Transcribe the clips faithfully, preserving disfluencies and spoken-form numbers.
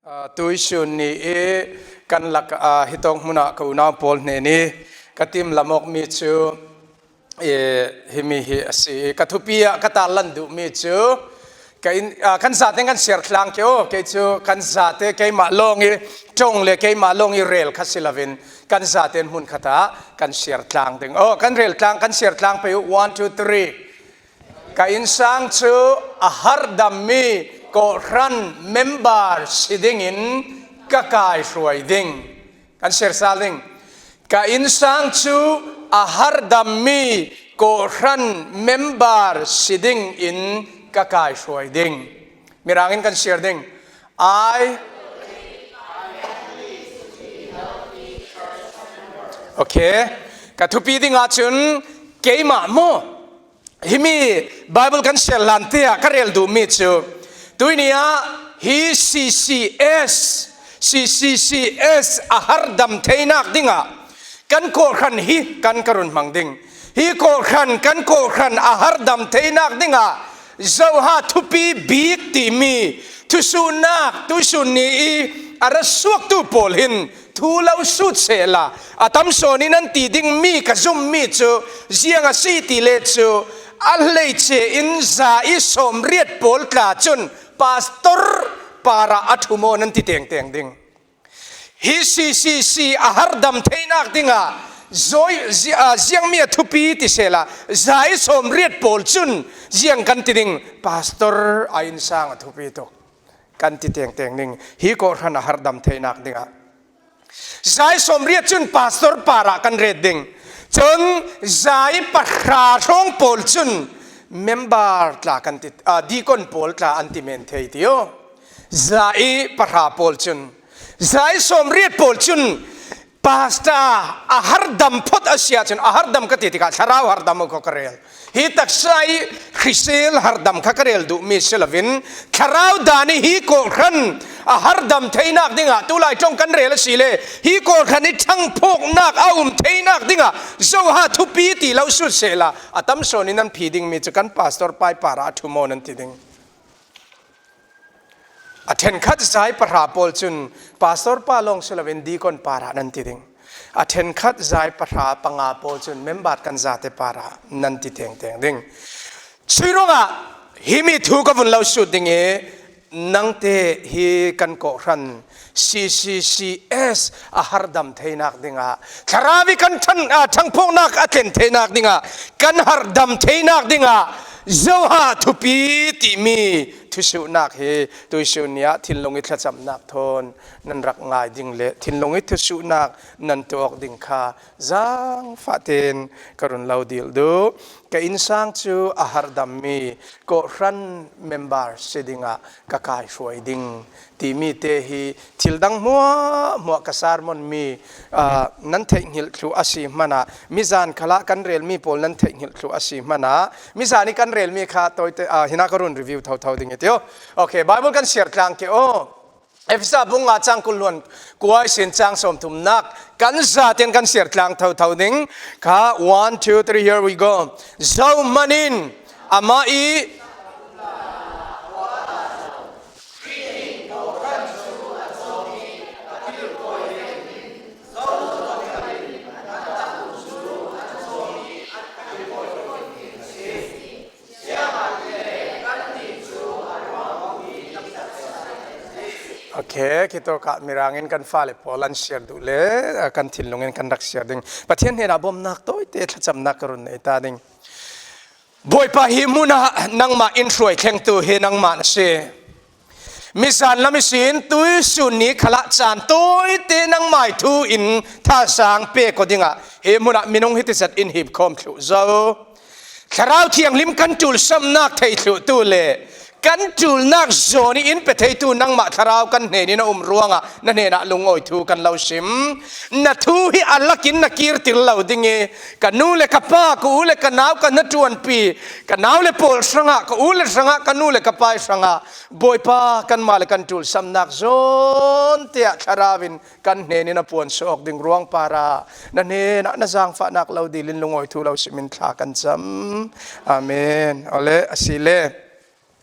Ah, tuisun ni i kan lak, ah, hitawng hmunah ka unau pawl hnen i ka timlam awk mi cu, eh, himi hi a si. Ka thupi ah ka tarlan duh mi cu ka in, ah, kan zate kan siar tlang ke aw, kei cu kan zate keimah lawng i ṭong le keimah lawng i rel kha si lovin kan zate hmun khat ah kan siar tlang ding. Oh, kan rel tlang, kan siar tlang pei uh. One, two, three. Ka innsang cu a harhdammi kawhhran member si dingin ka kaihruai ding. Kan siar sal ding. Ka innsang cu a harhdammi kawhhran member si dingin ka kaihruai ding. Mirang in kan siar ding. I Okay. Ka thupi ding ahcun keimah maw? Himi Bible kan siar hlan te ah ka rel duhmi cu tuini ah hi C C S, C C C S a harhdam theinak dingah kan kawhhran hi kan ka run hmang ding. Hi kawhhran, kan kawhhran a harhdam theinak dingah Zoha thupi bik timi thusuhnak tuisun ni i a ra suaktu pawl hin thu lo sut sehla, a tam sawn in an ti dingmi ka zummi cu ziang a si ti le cu a hleice in za i sawmriat pawl tla cun pastor parah a ṭhu maw nan ti tengteng ding. Hi C C C a harhdam theinak dingah zawi, zi-, ah, ziangmi a thupi ti sehla, za i sawmriat pawl cun ziang kan ti ding, pastor a innsang a thupi tuk kan ti tengteng ding. Hi kawhhran a harhdam theinak dingah za i sawmriat cun pastor parah kan ret ding. Cun za i pahra hrawng pawl cun member tla kan ti, ah, deacon pawl tla an ti men thei ti aw. Za i pahra pawl cun, za i sawmriat pawl cun pastor a harhdam phot a si ahcun, a harhdam ka ti tikah thlarau harhdam kha ka rel. Hi taksa i hrisel harhdam kha ka rel duhmi si lovin, thlarau dan i hi kawhhran a harhdam theinak dingah tulai ṭong kan rel a si le, hi kawhhran i ṭhangphawknak a um theinak dingah Zoha thupi ti lo sut sehla, a tam sawn in nan phi dingmi cu kan pastor pa i parah a ṭhu maw nan ti ding. A ṭhenkhat za i pahra pawl cun pastor pa lawng si loin deacon parah nan ti ding. A ṭhenkhat za i pahra panga pawl cun member kan zate parah nan ti tengteng ding. Cui ruangah himi thu ka vun lo sut ding i, nangte hi kan kawhhran C C C S a harhdam theinak dingah, thlarau i kan ṭhan, ah, ṭhangphawknak a tlen theinak dingah, kan harhdam theinak dingah Zoha thupi timi thusuhnak hi tuisun ni ah thinlung i thlacamnak thawn nan rak ngai ding le thinlung i thusuhnak nan tuak ding kha zaangfah tein ka run lo dil duh. Ka innsang cu a harhdammi kawhhran member si dingah ka kaihruai ding timi te hi thil dang hmuahhmuah ka sermon mi, ah, nan theihhngilh thluh a si hmanah, mizan khalah kan relmi pawl nan theihhngilh thluh a si hmanah, mizan i kan relmi kha tawite, ah, hinah ka run review thotho ding i tio. Okay, Bible kan siar tlang ke aw. Efesa bung nga cang kul hluan kua ihsin cang sawmthumnak kan zaten kan siar tlang thotho ding kha. One, two, three, here we go. Zohman in amah i Okay, khitawkah Mirang in kan fale pawl an siar duh le, ah, kan thinlung in kan rak siar ding. Pathian hnenah bawmhnak tawite thlacamnak ka run nei ta ding. Bawipa, hi hmunah nangmah in hruai thlengtu hi nangmah na si. Mizan lam ihsin tuisun ni khalah caan tawite nangmah thu in thazaang pek aw dingah hi hmunah minung hiti zat in hip khawm thluh zo. Thlarau Thianghlim kan ṭulsamnak thei thluhtu le kan ṭulnak zawn i in pe theitu nangmah Thlarau kan hnen in a um ruangah na hnenah lungawi thu kan lo sim. Na thu hi a lakin na kirtir lo ding i, ka nu le ka pa, ka u le ka nau, ka hnaṭuanpi, ka nau le pawl hrangah, ka u le hrangah, ka nu le ka pa hrangah, Bawipa, kanmah le kan ṭulsamnak zawn te ah Thlarau in kan hnen in a puan suak ding ruang parah na hnenah na zaangfahnak lo dil in lungawi thu lo sim in thla kan cam. Amen. Awle, a si le.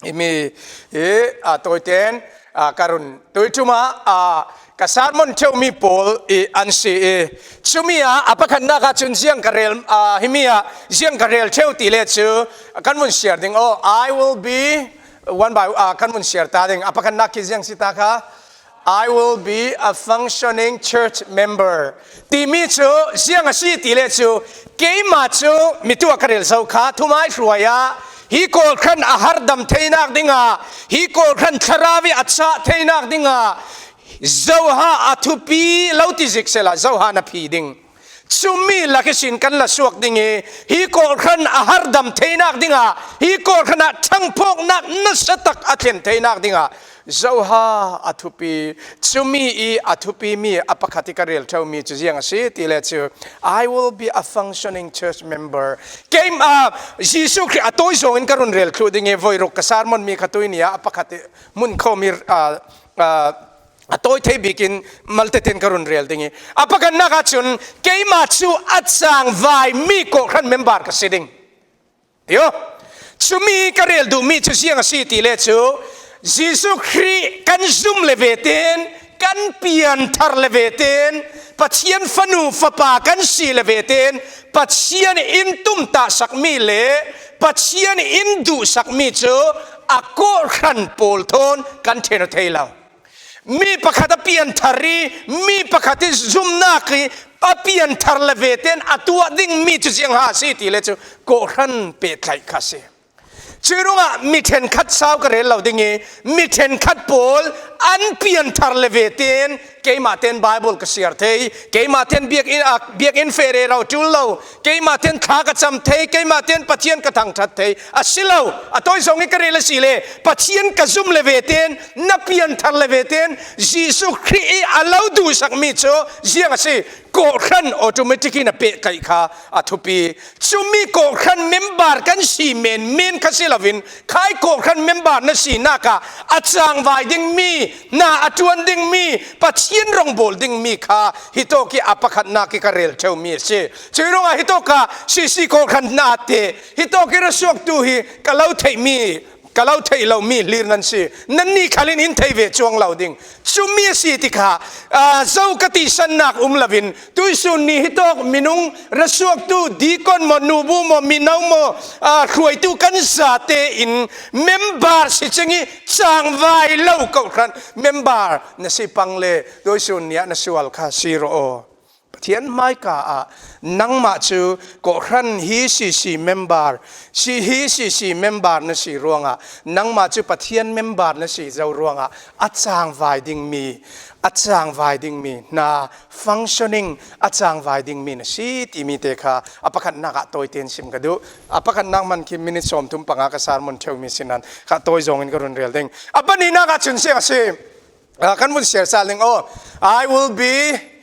Himi hi, a, tawiten a, ka run tuiṭum a, a, ka sermon ṭheu mi pawl i an si i. Chumi a, a pakhatnak ah cun ziang ka rel, a, himi ah ziang ka rel ṭheu ti le cu kan vun siar ding. Oh, I will be, one by, a, kan vun siar ta ding. A pakhatnak khi ziang si ta kha, "I will be a functioning church member," timi cu ziang a si ti le cu, keimah cu mitu a ka rel zo kha, thumai hruai ah hi kawlhran a hardam theinak dingah, hi kawlhran thlarau i a chah theinak dingah, zoha a thupi lo ti zik sehla, zoha na phi ding. Cumi lak ihsin kan la suak ding i, hi kawlhran a hardam theinak dingah, hi kawlhran ah ṭhangphawknak nasa tak a thlen theinak dingah, zoha a thupi, cumi i a thupi mi a pakhat i ka rel ṭheu mi cu ziang a si ti le cu, "I will be a functioning church member." Keimah Jesuh Khrih a tawi zawng in ka run rel thluh ding i, voi ruk ka sermon mi kha tuini ah a pakhat i hmun khomi, a, a, a tawi thei bik in malte tein ka run rel ding i, a pakhatnak ah cun keimah cu a cangvai mi kawhhran member ka si ding. Tio, cumi ka rel duhmi cu ziang a si ti le cu, Jesuh Khrih kan zum le ve tein, kan pianthar le ve tein, Pathian fanu fapa kan si le ve tein, Pathian in tumtahsakmi le Pathian in duhsakmi cu a kawhhran pawl thawn kan ṭhen aw thei lo. Mi pakhat a pianthar i, mi pakhat i zumnak i a pianthar le ve tein a tuah dingmi cu ziang ha a si ti le cu kawhhran pehtlaih kha a si. Cuih ruangah mi ṭhenkhat sau ka rel lo ding i, mi ṭhenkhat pawl an pianthar le ve tein keimah tein Baibal ka siar thei, keimah tein biakinn, a, biakinn feh rero ṭul lo, keimah tein thla ka cam thei, keimah tein Pathian ka thangṭhat thei, a si lo, a tawi zong i ka rel a si le, Pathian ka zum le ve tein na pianthar le ve tein Jesuh Khrih i a lo duhsakmi cu ziang a si. Kawhhran automatic in a pehkaih kha a thupi. Cumi kawhhran member kan si menmen kha si loin, khai kawhhran member na sinak ah a cangvai dingmi, na a ṭuan dingmi, Pathian rongbawl dingmi kha hitawk i a pakhatnak i ka rel ṭheumi a si. Cuih ruangah hitawk ah C C kawhhran na te, hitawk i ra suaktu hi ka lo theihmi, ka lo theih lomi hlir nan si. Nannih khal in in thei ve cuang lo ding. Cumi a si tikah, aa, zo ka tihsannak um loin, tuihsun ni hitawk minung ra suaktu, deacon maw, nubu maw, mino maw, aa, hruaitu kan zate in member si cing i cangvai lo kawhhran member na si pang le tuihsun ni ah na sual kha si rawh aw. Pathian hmaika ah nangmah cu kawhhran hi C C member, si, hi C C member na si ruangah, nangmah cu Pathian member na si zo ruangah a cangvai dingmi, a cangvai dingmi, hna functioning a cangvai dingmi na si timi te kha a pakhatnak ah tawi tein sim ka duh. A pakhatnak hman khi minit sawmthum panga ka sermon ṭheumi si nan kha tawi zawng in ka run rel ding. A pahnihnak ah cun ziang a si. Ah, kan vun siar sal ding. Oh, "I will be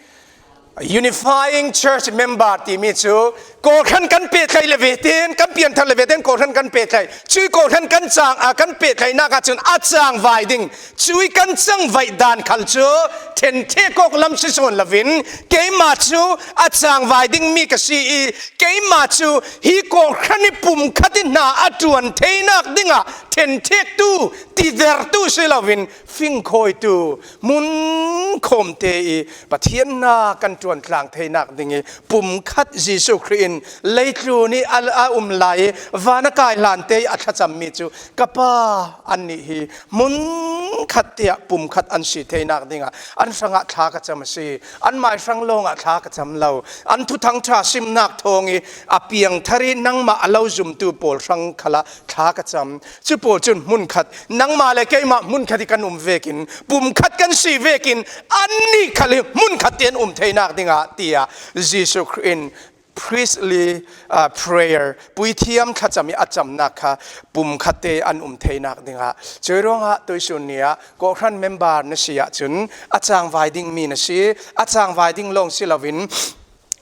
unifying church member," timi cu kawhhran kan pehtlaih le ve tein, kan pianthar le ve tein kawhhran kan pehtlaih. Cui kawhhran kan cang, ah, kan pehtlaihnak ah cun a cangvai ding. Cui kan cangvaih dan khal cu ṭhenṭhek awk lam si sawn loin, keimah cu a cangvai dingmi ka si i, keimah cu hi kawhhran i pumkhat i hna a ṭuan theinak dingah ṭhenṭhektu, tidertu si loin, fingkhawitu, hmun khawmte i Pathian hna kan ṭuantlang theinak ding i pumkhat Jesuh Khrih in leitlun i a, a um lai i van a kai hlante i a thlacammi cu ka Pa annih hi hmun khat te ah pumkhat an si theinak dingah an hrangah thla ka cam a si. Anmai hrang lawngah thla ka cam lo. An thuthang ṭha simnak thawng i a piangthar i nangmah a lo zumtu pawl hrang khalah thla ka cam. Cu pawl cun hmunkhat, nangmah le keimah hmunkhat i kan um vekin, pumkhat kan si vekin, annih khal hi hmunkhat tein um theinak dingah, tiah Jesuh Khrih in priestly, ah, prayer, puithiam thlacam i a camnak kha pumkhat te an um theinak dingah. Cui ruangah tuihsun ni ah kawhhran member na si ahcun a cangvai dingmi na si, a cangvai ding lawng si loin,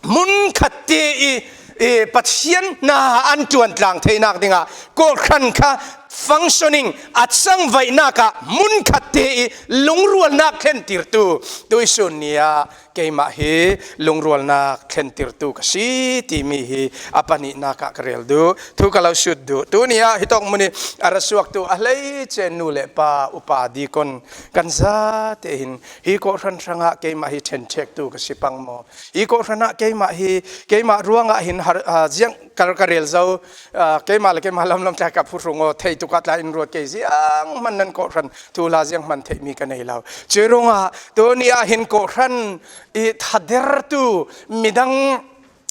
hmunkhat te i, i Pathian hna an ṭuantlang theinak dingah kawhhran kha functioning, a changvaihnak ah hmunkhatte i lungrualnak thlentirtu, tuisun ni ah keimah hi lungrualnak thlentirtu ka si timi hi a pahnihnak ah ka rel duh, thu ka lo sut duh. Tuni ah hitawk hmun i a ra suaktu a hleice nu le pa, upa, dikon kan zate hin hi kawhhran hrangah keimah hi ṭhenṭhektu ka si pang maw? Hi kawhhran ah keimah hi, keimah ruangah hin har, aa, ziang kar ka rel zo, aa, keimah le keimah lamlam tla ka phuhrung aw, thei tukah tla in ruat kei, zianghman nan kawhhran thuhla zianghman theihmi ka nei lo. Cuih ruangah tuni ah hin kawhhran i thadertu midang,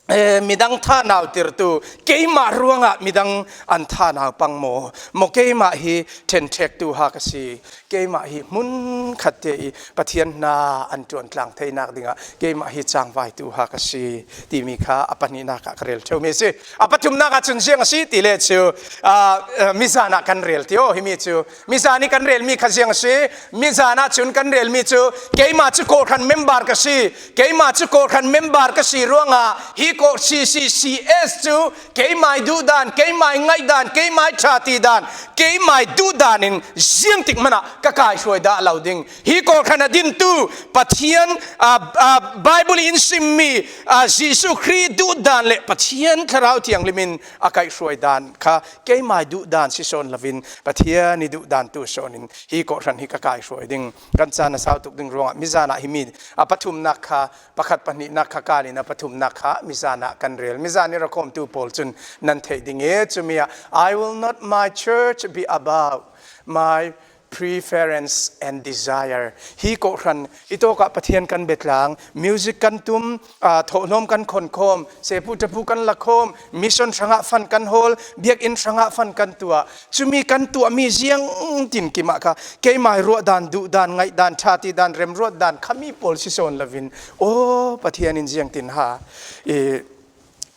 eh, midang thanautirtu, keimah ruangah midang an thanau pang maw? Maw keimah hi ṭhenṭhektu ha ka si, keimah hi hmunkhatte i Pathian hna an ṭuantlang theinak dingah keimah hi cangvaitu ha ka si timi kha a pahnihnak ah ka rel ṭheumi a si. A pathumnak ah cun ziang a si ti le cu, aa, aa, mizan ah kan rel ti aw, himi cu mizan i kan relmi kha ziang a si. Mizan ah cun kan relmi cu keimah cu kawhhran member ka si, keimah cu kawhhran member ka si ruangah hi kawh C C C S cu keimah i duhdan, keimah i ngaihdan, keimah i ṭha tidan, keimah i duhdan in ziangtik hmanh ah ka kaihruai dah lo ding. Hi kawhhran a dintu Pathian, aa, aa, Bible in simmi, aa, Jesuh Khrih duhdan le Pathian Thlarau Thianghlim in a kaihruai dan kha keimah i duhdan si sawn loin Pathian i duhdan tu sawn in hi kawhhran hi ka kaihruai ding. Kan caan a sau tuk ding ruangah mizan ah himi a pathumnak kha, pakhat pahnihnak kha kan in a pathumnak kha mizan ah kan rel. Mizan i rakhawmtu pawl cun nan theih ding i cumi ah, "I will not my church be about my preference and desire." Hi kawhhran i tawkah Pathian kan biatlang, music kan tum, aa, thawhlawm kan khonkhawm, sepu ṭapu kan lakhawm, mission hrangah fan kan hawl, biakinn hrangah fan kan tuah. Cumi kan tuahmi ziangtin kimah kha keimah i ruahdan, duhdan, ngaihdan, ṭha tidan, remruatdan khami pawl si sawn loin, aw, Pathian in ziangtin ha, i,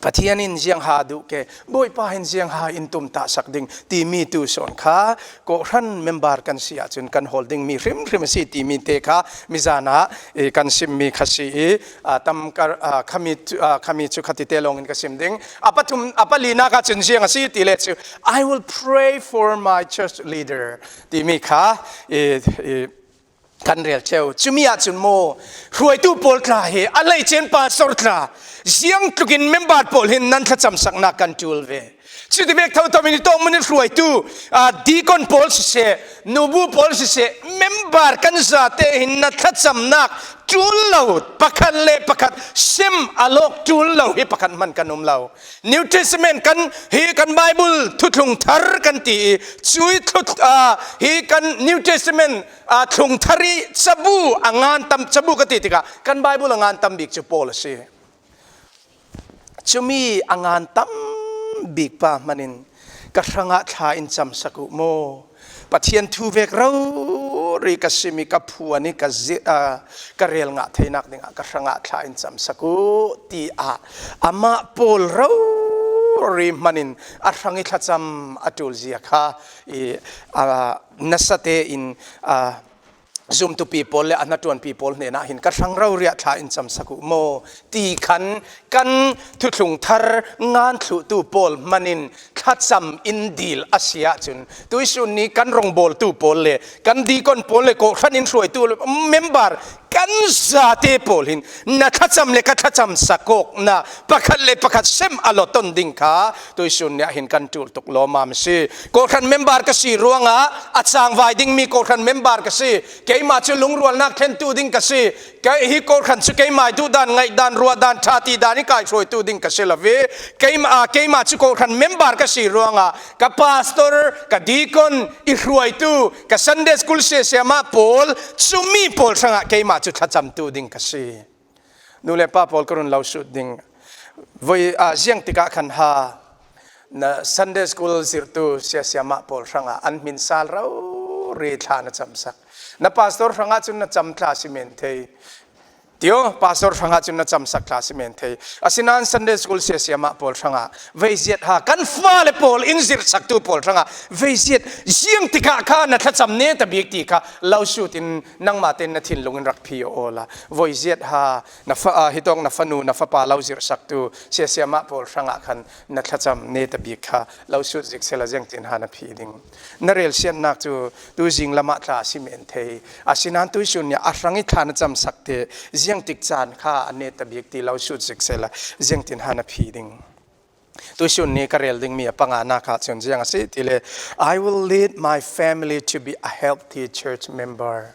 Pathian in ziang ha duh ke, Bawipa in ziang ha in tumtahsak ding timi tu sawn kha kawhhran member kan si ahcun kan hawl dingmi hrimhrim a si timi te kha mizan ah, eh, kan simmi kha si i, aa, tam ka, aa, khami cu, aa, khami cu khatite lawngin ka sim ding. A pathum, a palinak ah cun ziang a si ti le cu, "I will pray for my church leader," timi kha, eh, eh, kan rel ṭheu. Cumi ahcun maw, hruaitu pawl tla hi a lei cen pastor tla ziangtlukin member pawl hin nan thlacamsaknak kan ṭul ve. Cuti vek thotho in i tawng hmun i hruaitu, aa, deacon pawl siseh, nubu pawl siseh, member kan zate hin na thlacamnak ṭul lo, pakhat le pakhat sem a lawk ṭul lo hi pakhat hman kan um lo. New Testament kan, hi kan Bible thuthlung thar kan ti i, cui thut, aa, hi kan New Testament, aa, thlung thar i cabu a ngan tam, cabu ka ti tikah kan Bible a ngan tam bik cu Paul a si. Cumi a ngan tam bik pa hmanh in ka hrangah thla in camsak u maw? Pathian thu vek rori ka sim i ka phuan i ka zirh, aa, ka rel ngah theinak dingah ka hrangah thla in camsak u, tiah amah pawl rori hmanh in a hrang i thlacam a ṭul zia kha i, aa, nasa tein, aa, zumtupi pawl le a hnaṭuanpi pawl hnenah hin ka hrang rori ah thla in camsak u maw ti khan kan thuthlung thar ngan thluhtu pawl hmanh in thlacam in dil a si ahcun, tuisun ni kan rongbawltu pawl le kan deacon pawl le kawhhran in hruaitu le member kan zate pawl hin na thlacam le ka thlacam sakawkna pakhat le pakhat sem a lawton ding kha tuisun ni ah hin kan ṭul tuk lawmmam a si. Kawhhran member ka si ruangah a cangvai dingmi kawhhran member ka si. Keimah cu lungrualnak thlentu ding ka si. Kei hi kawhhran cu keimah i duhdan, ngaihdan, ruahdan, ṭha tidan i kaihruaitu ding ka si lo i, keimah, aa, keimah cu kawhhran member ka si ruangah ka pastor, ka deacon i hruaitu, ka Sunday school siasiamah pawl, cumi pawl hrangah keimah cu thlacamtu ding ka si. Nu le pa pawl, ka run lo sut ding. Voi, aa, ziang tikah khan ha, na Sunday school zirhtu siasiamah pawl hrangah an hmin sal rori thla na camsak. Na pastor hrangah cun na cam tla si men thei. Tio, pastor hrangah cun na camsak thla si men thei. Asinain Sunday school siasia mah pawl hrangah veiziat ha kan fale pawl in zirhsaktu pawl hrangah veiziat ziangtikah kha na thlacam neta bik ti kha lo sut in nangmah tein na thinlung in rak phi aw la. Voiziat ha na fa, ah, hitawk na fanu, na fapa lo zirhsaktu siasia mah pawl hrangah khan na thlacam neta bik kha lo sut zik sela ziangtin ha na phi ding. Na relsiatnak cu tuzing lamah tla a si men thei. Asinain tuisun nih a hrang i thla na camsak te ziangtik caan kha a neta bik ti lo sut zik sela ziangtin ha na phi ding. Tuisun nih ka rel dingmi a panganak ah cun ziang a si tile, "I will lead my family to be a healthy church member."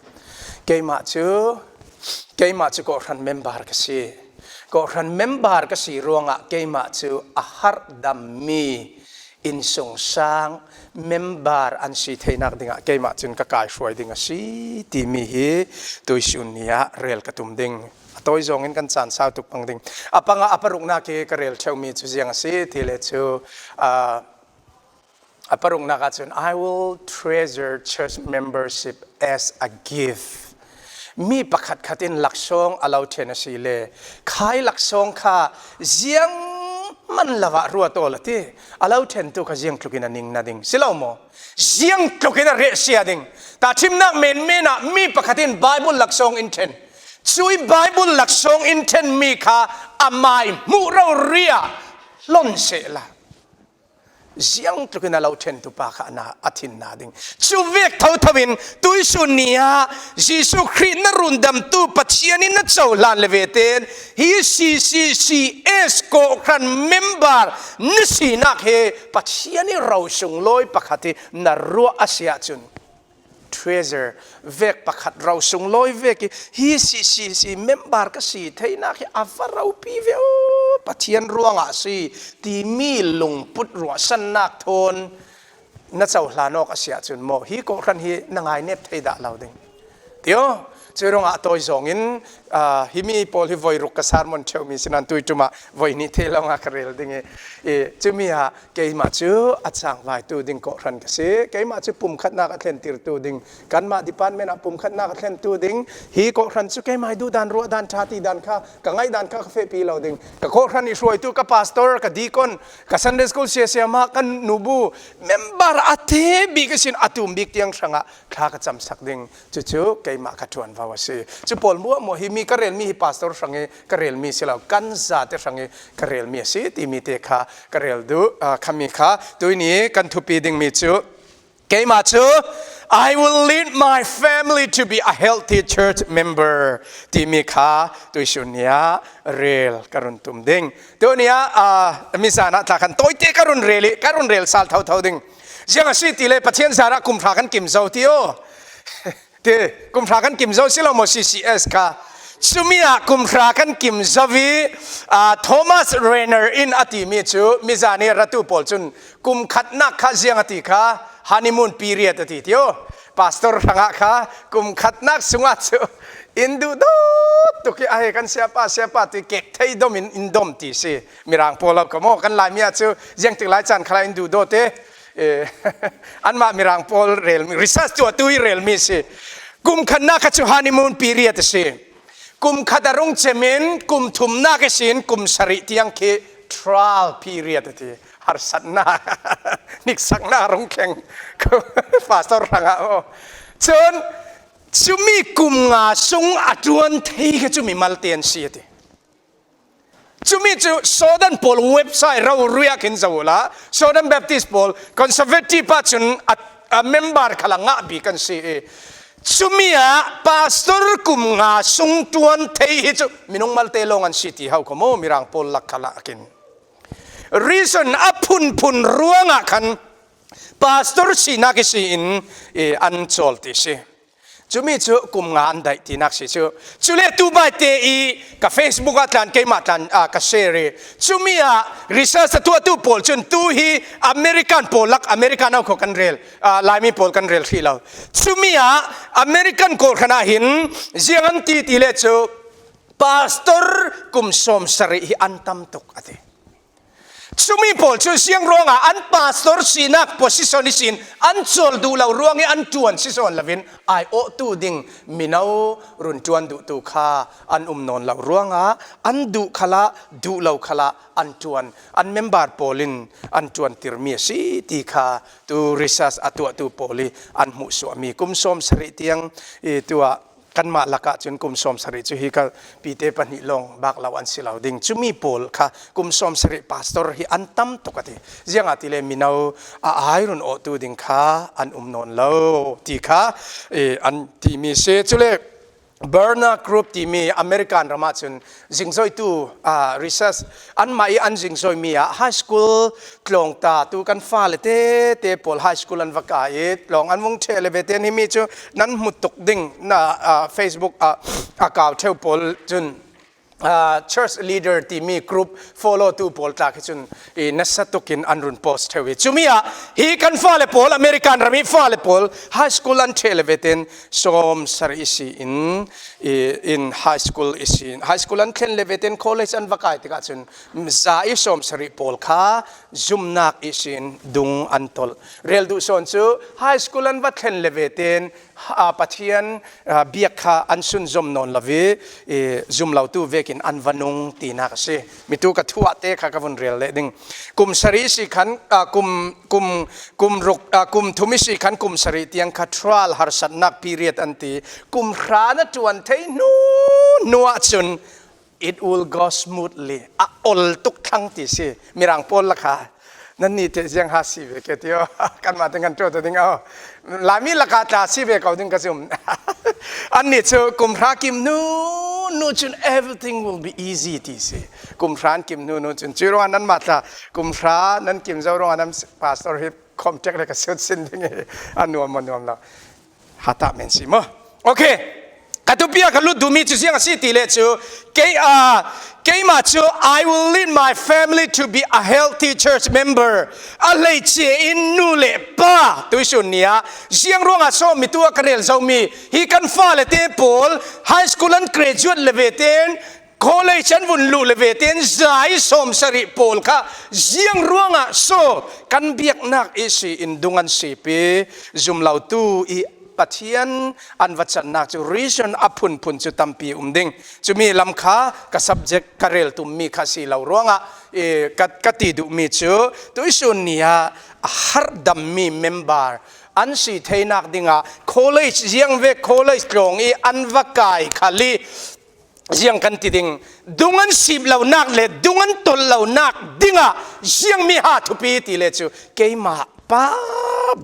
Keimah cu, keimah cu kawhhran member ka si. Kawhhran member ka si ruangah keimah cu a harhdammi innsungsang member an si theinak dingah keimah cun ka kaihruai ding a si timi hi tuisun ni ah rel ka tum ding. A tawi zongin kan caan sau tuk pang ding. A panga a paruknak hi ka rel ṭheumi cu ziang a si tile cu, aa, a paruknak ahcun, "I will treasure church membership as a gift." Mi pakhatkhat in laksawng a lo ṭhen a si le khai laksawng kha ziang man lo ah ruat aw la ti. A lo ṭhentu kha ziangtluk in a ning na ding si lo maw? Ziangtluk in a rehsia ding. Tahṭhimnak menmen ah mi pakhat in Bible laksawng in ṭhen. Cui Bible laksawng in ṭhenmi kha amai hmuh rori ah hlon sehla ziangtluk in a lo ṭhentu pa kha a na, a thin na ding. Cu vek thotho in tuisun ni ah Jesuh Khrih na rundamtu Pathian in na cohlan le ve tein hi C C C S kawhhran member na sinak he Pathian i ro sunglawi pakhat hi na ruah a si ahcun, treasure, vek pakhat ro sunglawi vek i hi C C C member ka si theinak hi a va ropi ve aw, Pathian ruangah a si timi lungput ruahsannak thawn na cohlan awk a si ahcun maw, hi kawhhran hi na ngainep thei dah lo ding. Tio, cu ruangah a tawi zongin, aa, himi pawl hi voi ruk ka sermon ṭheumi si nain tuiṭum ah voi hnih te lawngah ka rel ding i, i, cumi ah keimah cu a cangvaitu ding kawhhran ka si. Keimah cu pumkhatnak a thlentirtu ding, kanmah department ah pumkhatnak a thlentu ding. Hi kawhhran cu keimah duhdan, ruahdan, ṭha tidan kha, ka ngaihdan kha ka fehpi lo ding. Ka kawhhran i hruaitu, ka pastor, ka deacon, ka Sunday school siasia mah, kan nubu member a te bik ihsin a tum bik tiang hrangah thla ka camsak ding. Cucu keimah ka ṭuanvo a si. Cu pawl hmuahhmuah hi mi ka relmi hi pastor hrang i ka relmi si lo, kan zate hrang i ka relmi a si timi te kha ka rel duh, aa, khami kha tuini kan thupi dingmi cu keimah cu, "I will lead my family to be a healthy church member," timi kha tuisun ni ah rel ka run tum ding. Tuni ah, aa, mizan ah tla khan tawite ka run rel i ka run rel sal thotho ding. Ziang a si tile Pathian zarah kum hra kan kim zo ti aw. Ti, kum hra kan kim zo si lo maw, C C S kha? Cumi ah kum hra kan kim zo i, aa, Thomas Rainer in a timi cu mizan i ratu pawl cun kum khatnak kha ziang a ti kha, honeymoon period a ti tio. Pastor hrangah kha kum khatnak sungah cu in duhdaw tuk i, a hei kan siapa, siapa ti kek thei dom in, in dom ti si. Mirang pawl lo ka maw, kan Laimi ah cu ziangtik lai caan khalah in duhdaw te. Eh, anmah Mirang pawl relmi, research tuahtu i relmi si. Kum khatnak kha cu honeymoon period a si. Kum khat a rung cem in kum thumnak ihsin kum sarih tiang khi trial period a ti. Harsatnak, hniksaknak a rung thleng. Pastor hrangah maw. Cun cumi kum nga sung a ṭuan thei kha cumi malte an si a ti. Cumi cu Sodan pawl website rori ah khin zo uhla, Sodan Baptist pawl conservative ah cun a, a member khal a ngah bik an si i, cumi ah pastor kum nga sung ṭuan thei hi cu minung malte lawng an si ti hau kho maw, Mirang pawl lak khal ah khin. Reason a phunphun ruangah khan pastor sinak i si in, i, an cawl ti si. Cumi cu kum nga an daih tinak si cu. Cule tu bai te i ka Facebook ah tlan, keimah tlan, aa, ka share i. Cumi ah research a tuahtu pawl cun tu hi American pawl lak, American au kho kan rel, aa, Laimi pawl kan rel hrih lo. Cumi ah American kawhhran ah hin ziang an ti ti le cu pastor kum sawm sarih hi an tam tuk a ti. Cumi pawl cu ziang ruangah an pastor sinak position ihsin an cawl duh lo ruangih an ṭuan si sawn loin aiawhtu ding mino run ṭuan duhtu kha an um nawn lo ruangah an duh khalah duh lo khalah an ṭuan, an member pawl in an ṭuantirmi a si ti kha tu research a tuahtu pawl ih an hmuhsuahmi kum sawmsarih tiang ih tuah kanmah lakah cun kum sawmsarih cu hi ka pite pahnih lawng bak lo an si lo ding. Cumi pawl kha kum sawmsarih pastor hi an tam tuk a ti. Ziangahtile mino a ai run awhtu ding kha an um nawn lo ti kha, eh, an timi si. Cule Barna Group timi American ramah cun zingzoitu, ah, research anmah ih an zingzoimi ah high school tlawngta tu kan fale tete pawl high school an va kai ih tlawng an vung ṭheh le ve tein himi cu nan hmu tuk ding na, ah, Facebook ah a kau ṭheu pawl cun, ah, church leader timi group follow tu pawl tla khi cun ih nasa tukin an run post ṭheu ih cumi ah hi kan fale pawl American ram ih fale pawl high school an ṭheh le ve tein sawmsarih ihsi in, ih, in high school ihsi in high school an thlen le ve tein college an va kai tikah cun za ih sawmsarih pawl kha zumnak ihsin dung an tolh. Rel duh sawn cu high school an va thlen le ve tein, ah, Pathian, ah, biak kha an sunzom nawn lo ih, ih, zum lotu vekin an va nung tinak a si. Mitu ka thuahte kha ka vun rel leh ding. Kum sarih ihsi khan, ah, kum, kum, kum ruk, ah, kum thum ihsi khan kum sarih tiang kha trial harsatnak period an ti. Kum hra na ṭuan thei hnu, hnu ahcun it will go smoothly. A ol tuk thlang ti si. Mirang pawl lakah nannih teh ziang ha si ve ke tio. Kanmah teng kan ṭuat ding aw. Laimi lakah tla si ve ko ding ka zum. Annih cu kum hra kim hnu, hnu cun everything will be easy ti si. Kum hra an kim hnu, hnu cun cuih ruangah nanmah tla kum hra nan kim zo ruangah nan pastor hi contact le ka sut sin ding ih a nuam maw nuam lo. Hatah men si maw? Okay. Ka thupi ah ka lut duhmi cu ziang a si ti le cu kei, ah, keimah cu I will lead my family to be a healthy church member. A hleice in nu le pa tuisun ni ah ziang ruangah sawm mitu ah ka rel zomi hi kan fale te pawl high school an graduate le ve tein college an vun luh le ve tein za ih sawmsarih pawl kha ziang ruangah so kan biaknak ihsi in dung an sip ih zum lotu ih Pathian an va cannak cu reason a phunphun cu tampi um ding. Cumi lam kha ka subject ka rel tummi kha si lo ruangah, eh, ka, ka ti duhmi cu tuisun ni ah a harhdammi member an si theinak dingah college ziang ve college tlawng ih an va kai khal ih ziang kan ti ding, dung an sip lonak le dung an tolh lonak dingah ziangmi ha thupi ti le cu keimah pa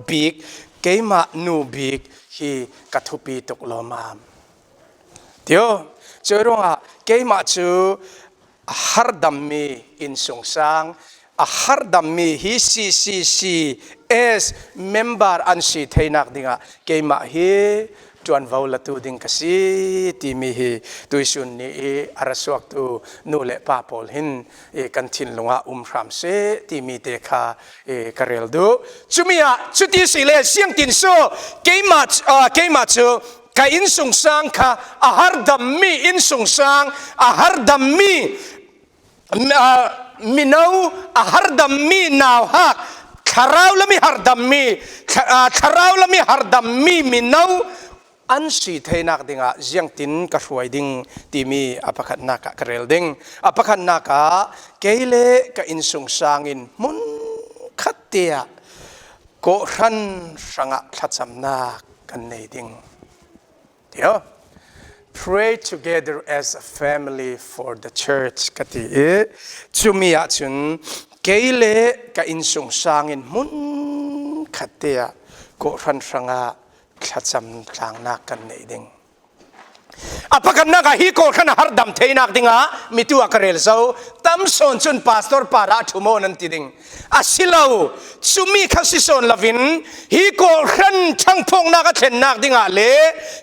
bik, keimah nu bik hi ka thupi tuk lawmam. Tio, cuih ruangah keimah cu a hardammi innsungsang, a hardammi hi C C C S member an si theinak dingah keimah hi ṭuanvo latu ding ka si timi hi tuisun ni ih a ra suaktu nu le pa pawl hin ih kan thinlung ah um hram seh timi te kha ih ka rel duh. Cumi ah cuti si le ziangtin so keimah, ah, keimah cu ka innsungsang kha a hardammi innsungsang, a hardammi, ah, mino, a hardammi nauhak, thlarau lam ih hardammi, thla-, ah, thlarau lam ih hardammi mino an si theinak dingah ziangtin ka hruai ding timi a pakhatnak ah ka rel ding. A pakhatnak ah kei le ka innsungsang in hmun khat te ah kawhhran hrangah thlacamnak kan nei ding. Tio. Pray together as a family for the church ka ti ih cumi ahcun kei le ka innsungsang in hmun khat te ah kawhhran hrangah thlacam tlangnak kan neih ding. A pakhatnak ah hi kawhhran a hardam theinak dingah mitu ah ka rel zo. Tam sawn cun pastor parah ṭhu maw nan ti ding. A si lo, cumi kha si sawn loin hi kawhhran ṭhangphawknak a thlennak dingah le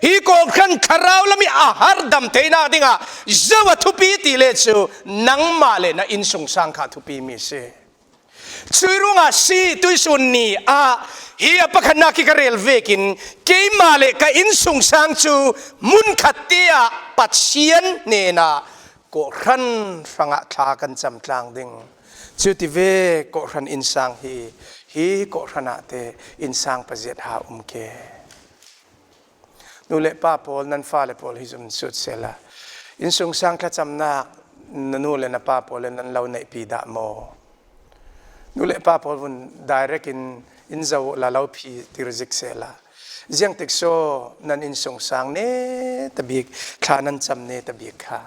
hi kawhhran thlarau lam ih a hardam theinak dingah zo a thupi ti le cu nangmah le na innsungsang kha a thupimi a si. Cuih ruangah si tuisun ni ah hi a pakhatnak hi ka rel vekin keimah le ka innsungsang cu hmun khat te ah Pathian hnenah kawhhran hrangah thla kan camtlang ding. Cuti ve kawhhran innsang hi, hi kawhhran ah te innsang paziat ha um ke. Nu le pa pawl, nan fale pawl hi zum sut sela. Innsungsang thlacamnak na nu le na pa pawl le nan lo neihpi dah maw? Nu le pa pawl vun direct in in zo la lo phi tir zik sela. Ziangtik so nan innsungsang ne tabik, thla nan cam ne tabik kha.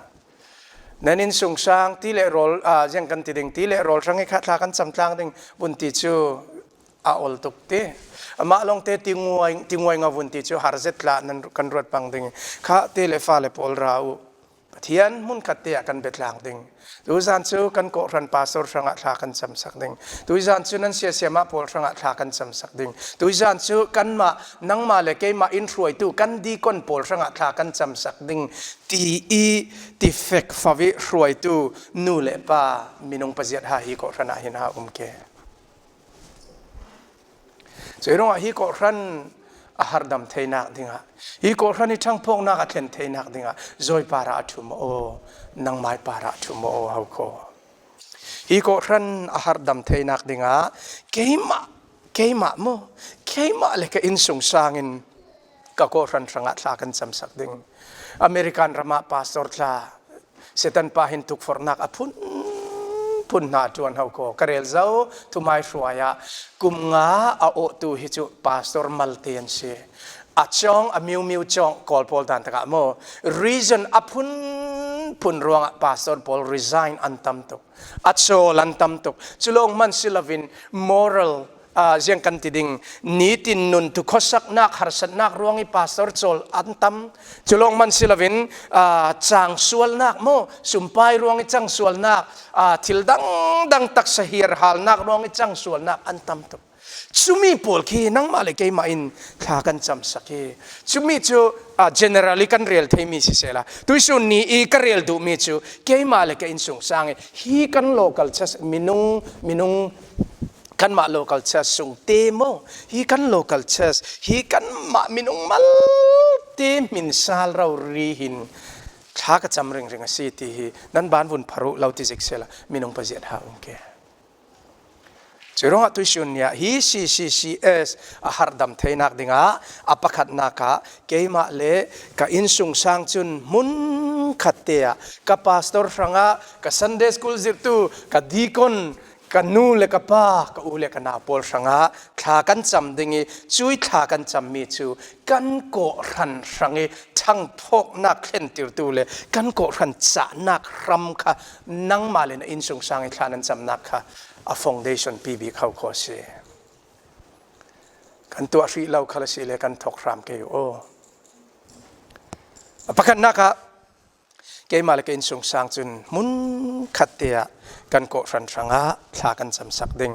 Nan innsungsang ti le rawl, ah, ziang kan ti ding, ti le rawl hrang i kha thla kan cam tlang ding vun ti cu a ol tuk ti. Amah lawngte tinguai, tinguai nga vun ti cu har zet tla nan kan ruat pang ding. Kha ti le fale pawl ra uh. Pathian hmun khat te ah kan biatlang ding. Tuizan cu kan kawhhran pastor hrangah thla kan camsak ding. Tuizan cu nan siasiamah pawl hrangah thla kan camsak ding. Tuizan cu kanmah, nangmah le keimah in hruaitu kan dikon pawl hrangah thla kan camsak ding, ti i ti fek fo i hruaitu nu le pa minung paziat ha hi kawhhran ah hin ha um ke. Cuih ruangah hi kawhhran a harhdam theinak dingah, hi kawhhran i ṭhangphawknak a thlen theinak dingah zawi parah a ṭhum aw, nangmai parah a ṭhum aw, ho kho. Hi kawhhran a harhdam theinak dingah keimah, keimah maw, keimah le ka innsungsang in ka kawhhran hrangah thla kan camsak ding. American ramah pastor tla, Satan pa hin tukforhnak a phun phun hna a ṭuan ho kho. Ka rel zo, thumai hruai ah kum nga a awhtu hi cu pastor malte an si. A cawng, a miumiu cawng, Kawl pawl dan takah maw, reason a phun phun ruangah pastor pawl resign an tam tuk. A cawl an tam tuk. Cu lawng hman si loin moral, aa, ziang kan ti ding, nitin nun tu khuasaknak, harsatnak ruang i pastor cawl an tam. Cu lawng hman si loin, aa, cangsualnak maw, sumpai ruang i cangsualnak, aa, thil dangdang taksa hiar halnak ruang i cangsualnak an tam tuk. Cumi pawl khi nangmah le keimah in thla kan camsak hi. Cumi cu, aa, generally kan rel theimi sisehla, tuisun ni i ka rel duhmi cu keimah le ka innsungsang i hi kan local church minung, minung, kanmah local church sung te maw, hi kan local church, hi kanmah minung malte hmin sal rori hin thla ka cam ringring a si ti hi nan ban vun phar uh lo ti zik sehla, minung paziat ha um ke. Cuih ruangah tuisun ni ah hi C C C S a harhdam theinak dingah a pakhatnak ah keimah le ka innsungsang cun hmun khat te ah ka pastor hrangah, ka Sunday school zirhtu, ka deacon, ka nu le ka pa, ka u le ka nau pawl hrangah thla kan cam ding i cuih thla kan cammi cu kan kawhhran hrang i ṭhangphawknak thlentirtu le kan kawhhran cahnak hram kha nangmah le na innsungsang i thla nan camnak kha a foundation pi bik ho kho a si. Kan tuah hrih lo khal a si le kan thok hram kei uh aw. A pakhatnak ah keimah le ka innsungsang cun hmun khat te ah kan kawhhran hrangah thla kan camsak ding.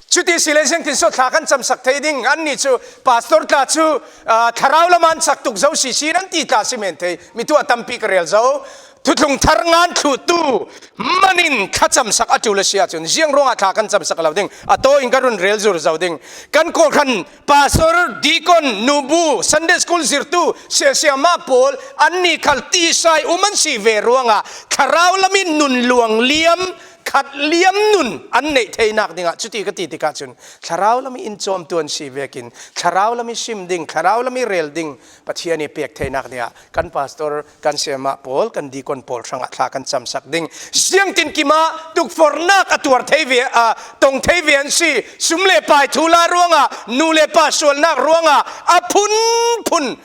Cuti si le ziangtin so thla kan camsak thei ding? Annih cu pastor tla cu, aa, thlarau lam an cak tuk zo si si nan ti tla si men thei. Mi tuah tampi ka rel zo. Thuthlung thar ngan thluhtu manin thlacamsak a ṭul a si ahcun ziang ruangah thla kan camsak lo ding? A taw in ka run rel zur zo ding. Kan kawhhran pastor, deacon, nubu, Sunday school zirhtu, siasiamah pawl annih khal tisa i um an si ve ruangah thlarau lam i nun luang liam, khat liam nun an neih theinak dingah cuti ka ti tikah cun thlarau lam i in cawmtu an si vekin thlarau lam i sim ding, thlarau lam i rel ding Pathian i pek theinak dingah kan pastor, kan siamah pawl, kan deacon pawl hrangah thla kan camsak ding. Ziangtin kimah tukforhnak a tuar thei ve, aa, tong thei ve an si. Sum le pai thuhla ruangah, nu le pa sualnak ruangah a phunphun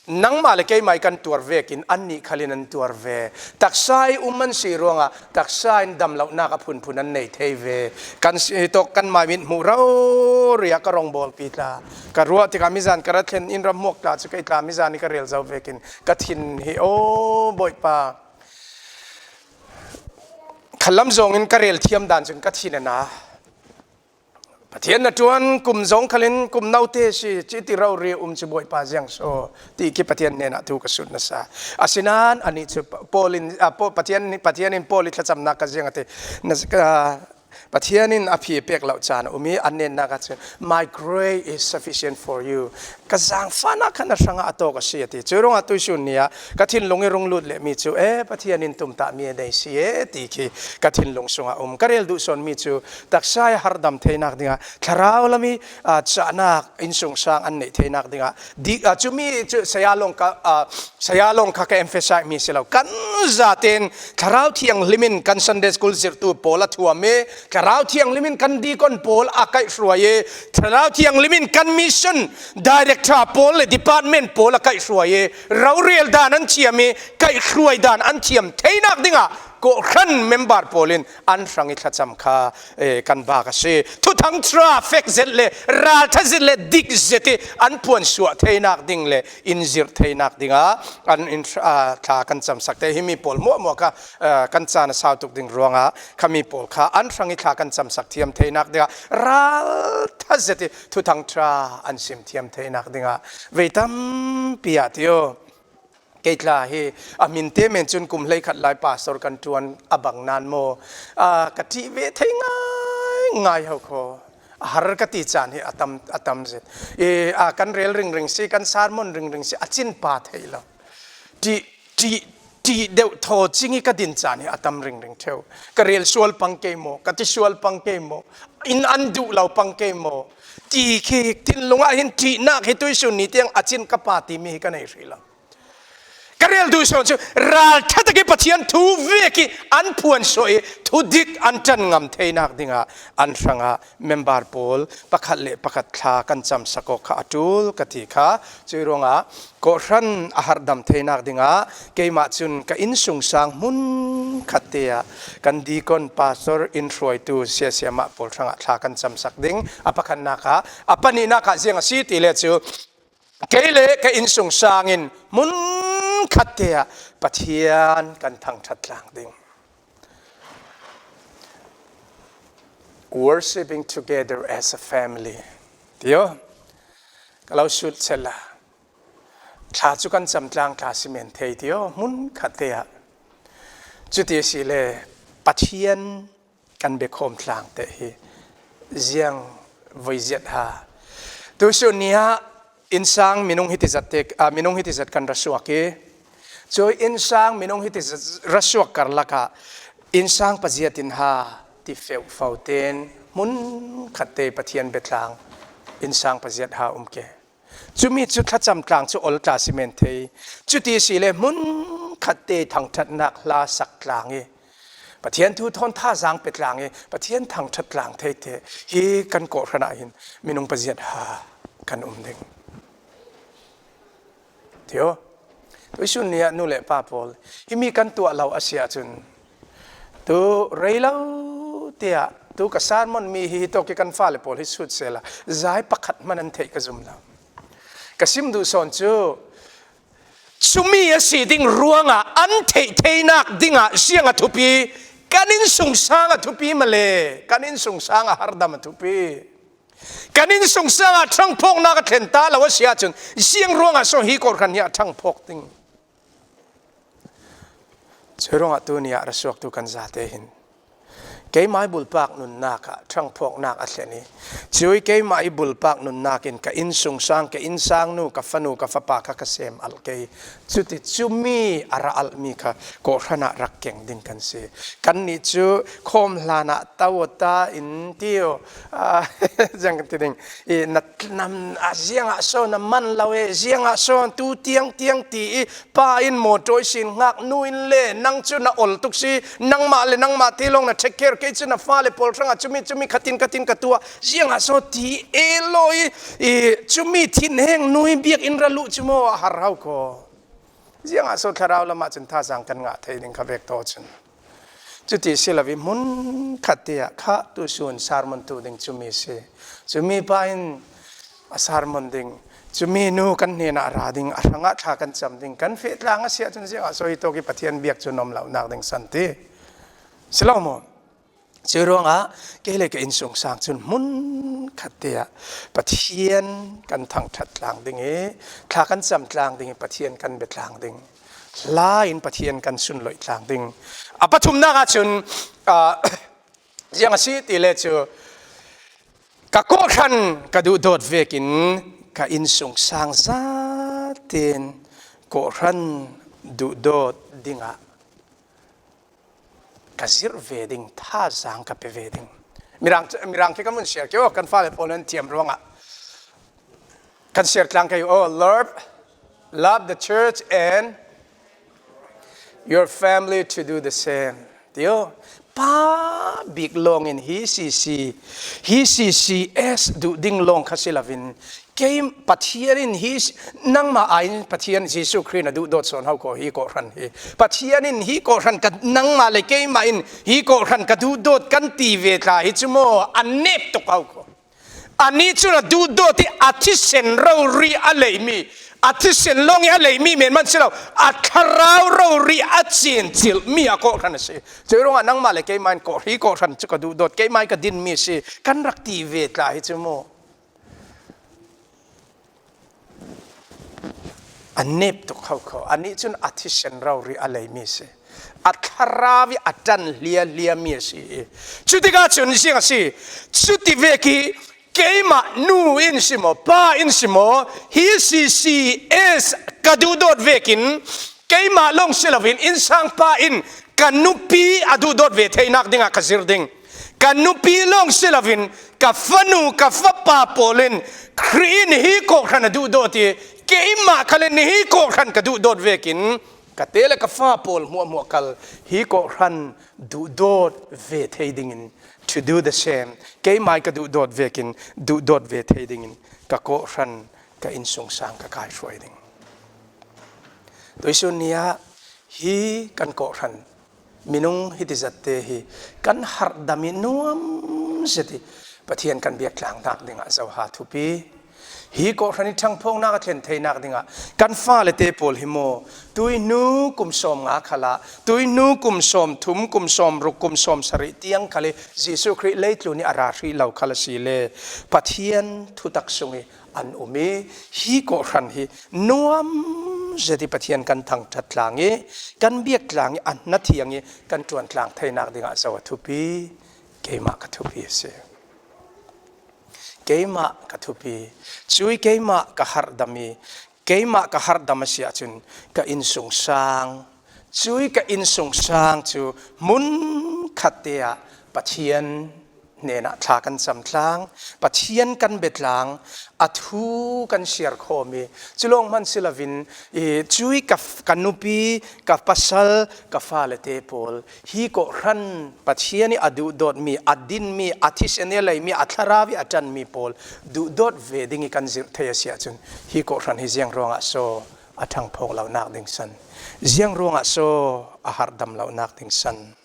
nangmah le keimah i kan tuar vekin annih khal in an tuar ve. Taksa i um an si ruangah taksa in damlohnak a phunphun an nei thei ve. Kan si tawk, kan mai mit hmuh rori ah ka rawngbawlpi tla, ka ruah tikah mizan ka ra thlen in ramhmuak tla cu kei tla mizan i ka rel zo vekin ka thin hi, aw Bawipa, khalam zongin ka rel thiam dan cun ka thin a na. Pathian na ṭuan, kum zong khalin kum note si, ci ti rori um cu Bawipa ziang so, ti khi Pathian hnenah thu ka sut nasa. Asinain anih cu Pa-, Paul in, a, Paul, Pathian, Pathian in Paul i thlacamnak ka ziang a ti. Na, ka, Pathian in a phi pek lo caan a um i, an nennak ah cun, "My grace is sufficient for you." Ka zaangfahnak kha na hrangah a tawk a si, a ti. Cuih ruangah tuisun ni ah ka thinlung i rung lut lehmi cu, "E, Pathian in tumtahmi a nei si e," ti khi ka thinlung sungah a um. Ka rel duh sawnmi cu taksa i a hardam theinak dingah thlarau lam i, aa, cahnak innsungsang an neih theinak dingah dik, aa, cumi cu saya lawng ka, aa, saya lawng kha ka emphasize mi si lo. Kan zaten Thlarau Thianghlim in kan Sunday School zirhtu pawl a thuam i, Thlarau Thianghlim in kan deacon pawl a kaihhruai i, Thlarau Thianghlim in kan mission director pawl le department pawl a kaihhruai i, rorel dan an thiam i, kaihhruai dan an thiam theinak dingah kawhhran member pawl in an hrang i thlacam kha, eh, kan bak a si. Thuthang Thra fek zet le raltha zet le dik zet i an phuansuah theinak ding le in zirh theinak dingah an in, ah, thla kan camsak te. Himi pawl hmuahhmuah kha, ah, kan caan a sau tuk ding ruangah khami pawl kha an hrang i thla kan camsak thiam theinak dingah raltha zet i Thuthang Thra an sim thiam theinak dingah vei tampi ah tio. Kei tla hi a min te men cun kum hleikhat lai pastor kan ṭuan a bang nan maw? Ah, ka ṭih ve thei ngai ngai ho kho. A har ka ti caan hi a tam, a tam zet. I, a kan rel ringring si, kan sermon ringring si, a cin pa thei lo. Ṭih, ṭih, ṭih deuh thaw cing i ka din caan hi a tam ringring ṭheu. Ka rel sual pang kei maw, ka ti sual pang kei maw, in an duh lo pang kei maw, ti khi thinlung ah hin ṭihnak hi tuisun ni tiang a cin ka pa timi hi ka nei hrih lo. Ka rel duh sawn cu ralṭha tak i Pathian thu vek i an phuansuah i thudik an ṭan ngam theinak dingah an hrangah member pawl pakhat le pakhat thla kan camsak awk kha a ṭul ka ti kha. Cuih ruangah kawhhran a harhdam theinak dingah keimah cun ka innsungsang hmun khat te ah kan deacon, pastor, in hruaitu siasia mah pawl hrangah thla kan camsak ding. A pakhatnak ah, a pahnihnak ah ziang a si ti le cu, kei le ka innsungsang in hmun khat te ah Pathian kan thangṭhat tlang ding. Worshipping together as a family. Tio, ka lo sut sela. Thla cu kan cam tlang tla si men thei tio, hmun khat te ah. Cuti si le Pathian kan biakhawm tlang te hi ziang voi ziat ha. Tuisun ni ah innsang minung hiti zat te, ah, minung hiti zat kan ra suak i, cuih innsang minung hiti zat ra suak karlak ah innsang paziat in ha ti feuhfo ten hmun khat te Pathian biatlang innsang paziat ha um ke. Cumi cu thlacam tlang cu ol tla si men thei. Cuti si le hmun khat te thangṭhatnak hla sak tlang i Pathian thu thawn thazaang pe tlang i Pathian thangṭhat tlang thei te hi kan kawhhran ah hin minung paziat ha kan um ding. Tio, tuisun ni ah nu le pa pawl, himi kan tuah lo a si ahcun, tu rei lo tiah, tu ka sermon mi hi, hi tawk i kan fale pawl hi sut sela, zai pakhat hman an theih ka zum lo. Ka sim duh sawn cu, cumi a si ding ruangah an theih theinak dingah ziang a thupi, kan innsungsang a thupi male, kan innsungsang a harhdam a thupi. Kan innsungsang ah ṭhangphawknak a thlen ta lo a si ahcun, ziang ruangah so hi kawhhran hi a ṭhangphawk ding? Cuih ruangah tu ni ah ra suaktu kan zate hin keimah i bulpak nunnak ah ṭhangphawknak a thlen i, cuih keimah i bulpak nunnak in ka innsungsang, ka innsangnu, ka fanu, ka fapa kha ka sem alh kei. Cuti cumi a ra alhmi kha kawhhran ah rak keng ding kan si. Kannih cu khawm hlan ah to ta in tio, ah, ziang kan ti ding. I na nam, ah, ziangah so na man lo e, ziangah so tu tiang tiang ti i, pa in mawṭaw i sin ngak, nu in le nang cu na ol tuk si, nangmah le nangmah te lawng na take care, kei cu na fale pawl hrangah cumi cumi khatin khatin ka tuah, ziangah so ti e law i, i cumi thinheng nu i biakinn ra luh cu maw a har hau kho. Ziangah so thlarau lamah cun thazaang kan ngah thei ding kha vek taw cun. Cuti si lo i hmun khat te ah kha tusun sermon tu ding cumi si. Cumi pa in a sermon ding, cumi nu kan hnenah ra ding, a hrangah thla kan cam ding, kan feh tlang a si ahcun ziangah so hi tawk i Pathian biak cu nuam lonak ding san ti. Si lo maw? Cuih ruangah kei le ka innsungsang cun hmun khat te ah Pathian kan thangṭhat tlang ding i, thla kan cam tlang ding i, Pathian kan bia tlang ding, hla in Pathian kan sunloih tlang ding. A pathumnak ahcun, ah, Ziang a si ti le cu, ka kawhhran ka duhdawt vekin ka innsungsang zaten kawhhran duhdawt dingah ka zirh ve ding, thazaang ka pe ve ding. Mirang, mirang khi kan vun siar kio, kan fale pawl nan thiam ruangah kan siar tlang kei, "Oh Lord, love the church and your family to do the same." Tio, pa bik lawngin hi C C, hi C C S duh ding lawng kha si lovin, kei Pathian in hi, nangmah aiin Pathian Jesuh Khrih na duhdawt sawn hau ko hi kawhhran hi. Pathian in hi kawhhran ka, nangmah le keimah in hi kawhhran ka duhdawt kan ti ve tla hi cu maw, a nep tuk hau ko. Anih cun a duhdawt i a thisen rori a leimi, a thisen lawng i a leimi men man si lo, a thlarau rori a cincilhmi a kawhhran a si. Cuih ruangah nangmah le keimah in kawh, hi kawhhran cu ka duhdawt, keimah in ka dinmi a si, kan rak ti ve tla hi cu maw? A nep tuk hau kho. Anih cun a thisen rori a leimi a si. A thlarau i a ṭan hliahliahmi a si i. Cutikah cun ziang a si. Cuti vek i keimah nu in si maw, pa in si maw, hi C C S ka duhdawt vekin keimah lawng si loin innsang pa in ka nupi a duhdawt ve theinak dingah ka zir ding. Ka nupi lawng si loin ka fanu, ka fapa pawl in Khrih in hi kawhhran a duhdawt i keimah khal in hi kawhhran ka duhdawt vekin ka te le ka fa pawl hmuahhmuah khal hi kawhhran duhdawt ve thei dingin, to do the same, keimah ka duhdawt vekin duhdawt ve thei dingin ka kawhhran, ka innsungsang ka kaihruai ding. Tuisun ni ah hi kan kawhhran minung hiti zatte hi kan harhdam i nuam zet i Pathian kan biak tlangnak dingah zoha thupi. Hi kawhhran i ṭhangphawknak a thlen theinak dingah kan fale te pawl hi maw, tuihnu kum sawm nga khalah, tuihnu kum sawm thum, kum sawm ruk, kum sawm sarih tiang khal i Jesuh Khrih leitlun i a ra hrih lo khal a si le Pathian thutak sung i an um i hi kawhhran hi nuam zet i Pathian kan thangṭhat tlang i kan biak tlang i a hna thiang i kan ṭuan tlang theinak dingah zo a thupi. Keimah ka thupi a si. Keimah ka thupi. Cui keimah ka harhdam i keimah ka harhdam a si ahcun ka innsungsang, cui ka innsungsang cu hmun khatte ah Pathian hnenah thla kan cam tlang, Pathian kan bia tlang, a thu kan siar khawm i, cu lawng hman si loin, i, cui ka, ka nupi, ka pasal, ka fale te pawl, hi kawhhran Pathian i a duhdawtmi, a dinmi, a thisen i a leimi, a thlarau i a ṭanmi pawl duhdawt ve ding i kan zirh thei a si ahcun, hi kawhhran hi ziang ruangah so a ṭhangphawk lonak ding san, ziang ruangah so a harhdam lonak ding san.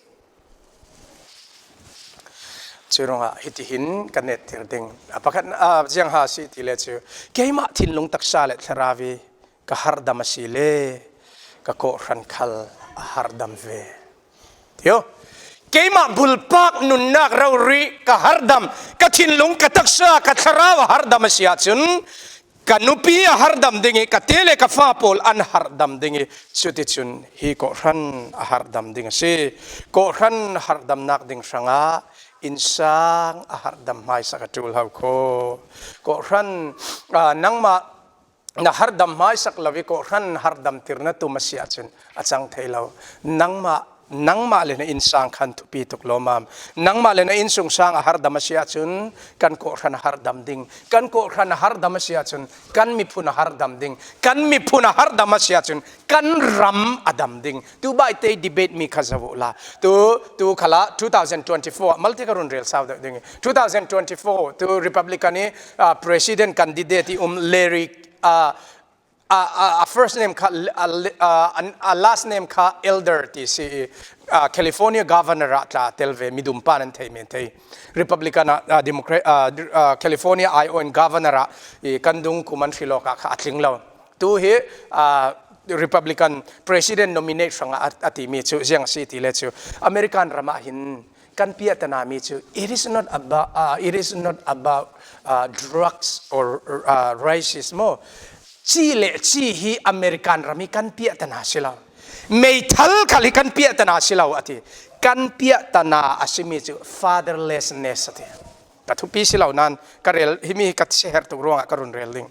Cuih ruangah hitihin ka nettir ding. A pakhat, a, ziangha si ti le cu, keimah thinlung taksa le thlarau i ka harhdam a si le ka kawhhran khal a harhdam ve. Tio, keimah bulpak nunnak rori ka harhdam, ka thinlung, ka taksa, ka thlarau a harhdam a si ahcun, ka nupi a harhdam ding i, ka te le ka fa pawl an harhdam ding i, cuticun hi kawhhran a harhdam ding a si. Kawhhran harhdamnak ding hrangah innsang a harhdam hmaisa ka ṭul hau kho. Kawhhran, aa, nangmah na harhdam hmaisak lo i kawhhran harhdamtir na tum a si ahcun a cang thei lo. Nangmah, nangmah le na innsang khan thupi tuk lawmam. Nangmah le na innsungsang a harhdam a si ahcun kan kawhhran a harhdam ding. Kan kawhhran a harhdam a si ahcun kan miphun a harhdam ding. Kan miphun a harhdam a si ahcun kan ram a dam ding. Tu baite debate mi kha zoh uh la. Tu, tu khalah two thousand twenty-four ah malte ka run rel sau deuh ding i. Two thousand twenty-four tu Republican i, ah, president candidate i um Larry, ah, a, a, a first name kha, a, a, a, a last name kha Elder ti si i, a, California Governor ah tla tel ve, midum pa nan thei men thei. Republican ah, a, Democrat, a, a, California aiawh in Governor ah i kan dung kum an hrilawk ah kha a tling lo. Tu hi, a, Republican President nominate hrangah a, a timi cu ziang a si ti le cu American ram ah hin kan piahtana mi cu, it is not about, uh, it is not about, uh, drugs or, uh, racism maw? Ci le ci hi American ram hi kan piahtana si lo. Meithal khal hi kan piahtana si lo a ti. Kan piahtana a simi cu fatherlessness a ti. Ka thupi si lo nan ka rel, himi hi ka siaherh tuk ruangah ka run rel ding.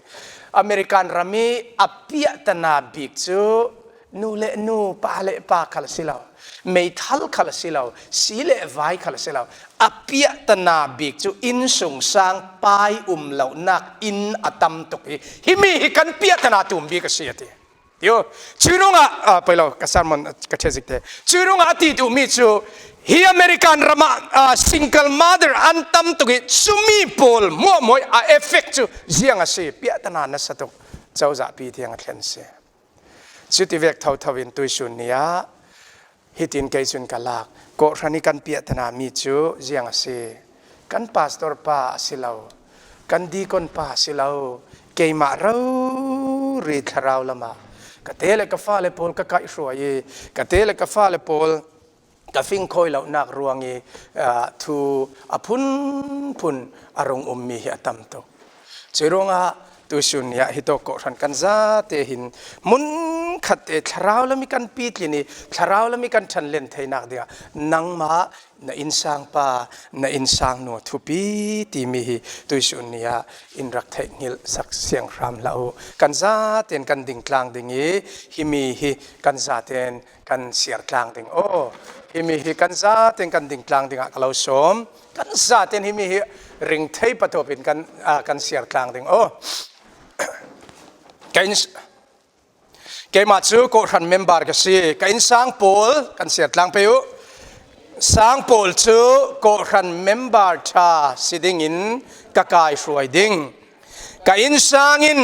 American ram i a piahtana bik cu nu le nu, pa le pa khal a si lo, meithal khal a si lo, si le vai khal a si lo, a piahtana bik cu innsungsang pai um lonak inn a tam tuk hi. Himi hi kan piahtana tum bik a si a ti. Tio, cuih ruangah, ah, pei lo, ka sermon ka ṭhiazik te. Cuih ruangah a ti duhmi cu hi American ram ah, ah, single mother an tam tuk i cumi pawl muahmuah a effect cu ziang a si, piahtana nasa tuk, cozahpi tiang a thlen si. Cuti vek thotho in tuisun ni ah hitin kei cun ka lak. Kawhhran i kan piahtana mi cu ziang a si? Kan pastor pa a si lo, kan deacon pa a si lo, keimah rori thlarau lamah ka te le ka fale pawl ka kaihhruai i, ka te le ka fale pawl ka fingkhawi lonak ruang i, ah, thu a phunphun a rung ummi hi a tam tuk. Cuih ruangah tuisun ni ah hitawk kawhhran kan zate hin hmun khat te thlarau lam i kan pitlin i thlarau lam i kan ṭhanlen theinak dingah nangmah, na innsangpa, na innsangnu thupi timi hi tuisun ni ah in rak theihngilh sak sianghram hlah uh. Kan zaten kan dingtlang ding i himi hi kan zaten kan siartlang ding aw. Himi hi kan zaten kan dingtlang dingah ka lo sawm. Kan zaten himi hi ring thei patawp in kan, ah, kan siartlang ding aw. Ka inn, keimah cu kawhhran member ka si. Ka innsang pawl kan siartlang pei uh. Sang pawl cu kawhhran member ṭha si dingin ka kaihhruai ding. Ka innsang in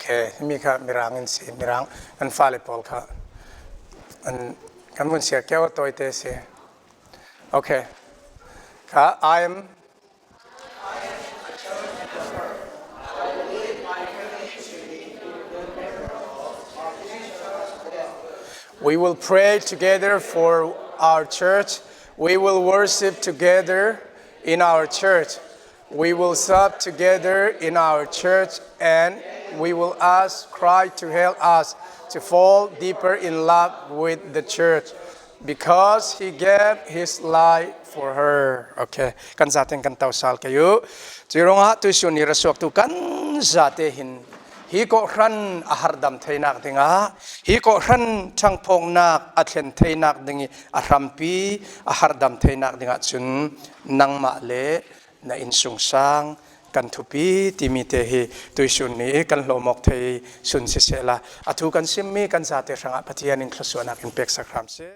Okay, himi kha Mirang in si, Mirang kan fale pawl kha an, kan vun siar keu a tawite si. Okay, kha I am We will pray together for our church. We will worship together in our church. We will serve together in our church, and we will ask Christ to help us to fall deeper in love with the church, because he gave his life for her. Okay, kan zaten kan tosal kei uh. Cuih ruangah tuisun ni rasuaktu kan zate hin hi kawhhran a hardam theinak dingah, hi kawhhran ṭhangphawknak a thlen theinak ding i a hrampi a hardam theinak dingah cun nangmah le na innsungsang kan thupi timi te hi tuisun ni i kan hlawmawk thei sun sisehla, a thu kan simmi kan zate hrangah Pathian in thluasuahnak in peksak hram seh.